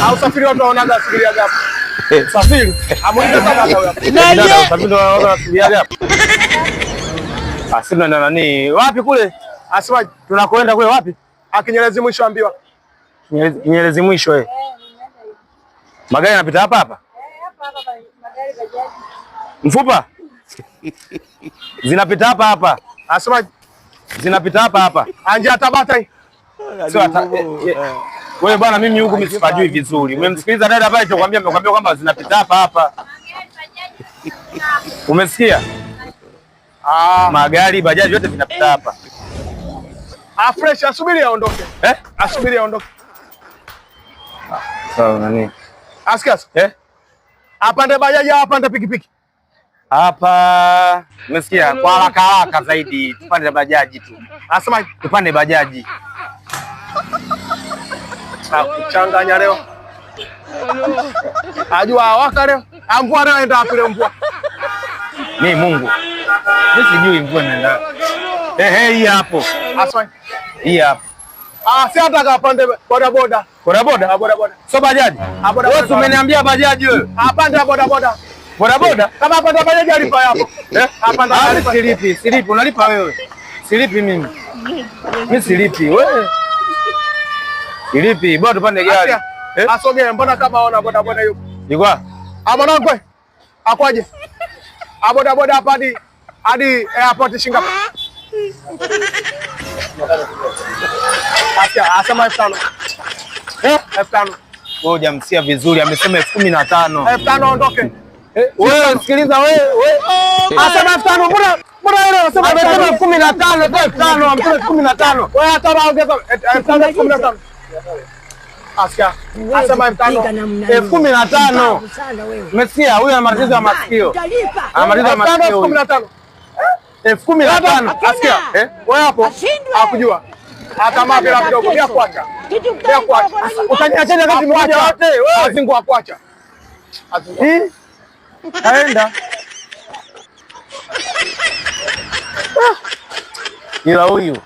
Au usafiri watu waonaga subiria hapo. Usafiri. Amuulize kaka huyo hapo. Dada, usafiri ndo wanaoga subiria hapo. Ah, sisi tunaenda nani? Wapi kule? Asemaje? Tunakoenda kule wapi? Akinyerezi mwisho ambiwa. Kinyerezi mwisho eh. Magari yanapita hapa hapa? Mfupa? Zinapita hapa hapa. Asemaje? Zinapita hapa hapa. Anja Tabata hii. Sio hata wewe bwana, mimi huku mimi sipajui vizuri. Umemsikiliza dada pale alichokuambia, amekwambia kwamba zinapita hapa hapa. Umesikia? Ah, Magari, bajaji yote vinapita hapa. ah fresh asubiri aondoke. Eh? Asubiri aondoke. Sawa nani? Asikia. Eh? Apande bajaji au apande pikipiki? Hapa umesikia? Kwa haraka haraka zaidi tupande bajaji tu. Asemaje? Tupande bajaji. Kuchanganya leo. Ajua awaka leo. Amvua leo enda wapi leo mvua? Mimi Mungu. Mimi sijui mvua inaenda. Eh, eh, hii hapo. Asemaje? Hii hapo. Ah, si hata kapande boda boda. Boda boda? Ah, boda boda. Sio bajaji. Ah, boda Wewe boda. umeniambia bajaji wewe. Apande boda boda. Boda boda? Kama apande bajaji alipa hapo. Eh? Apande Ah, alipa. silipi, silipi, unalipa wewe. Silipi mimi. Mimi silipi wewe. Silipi, bora tupande gari. Asia. Eh? Asogee, mbona kama ona boda boda yupo. Yuko? Ah, mwanangu. Akwaje? Ah, boda boda hapa hadi hadi airport shingapi? Asia, asema 5,000. Eh? 5,000. Wewe hujamsikia vizuri, amesema 15,000. 5,000 aondoke. Wewe sikiliza wewe, wewe. Asema 5,000, mbona mbona yule anasema Amesema 15,000, sio 5,000, amesema 15,000. Wewe hata ongeza 5,000 15. Asikia. Asema 5,000. 15,000. Umesikia? Huyu ana matatizo ya masikio. Ana matatizo ya masikio. huyu. 15,000. 15,000. Asikia. Eh? Wewe hapo hakujua. Hata mapela kidogo bila kuacha. Bila kuacha. Utaniachaje kati mmoja wote? Wewe Azingu akuacha. Azingu. Eh? Kaenda. Ila huyu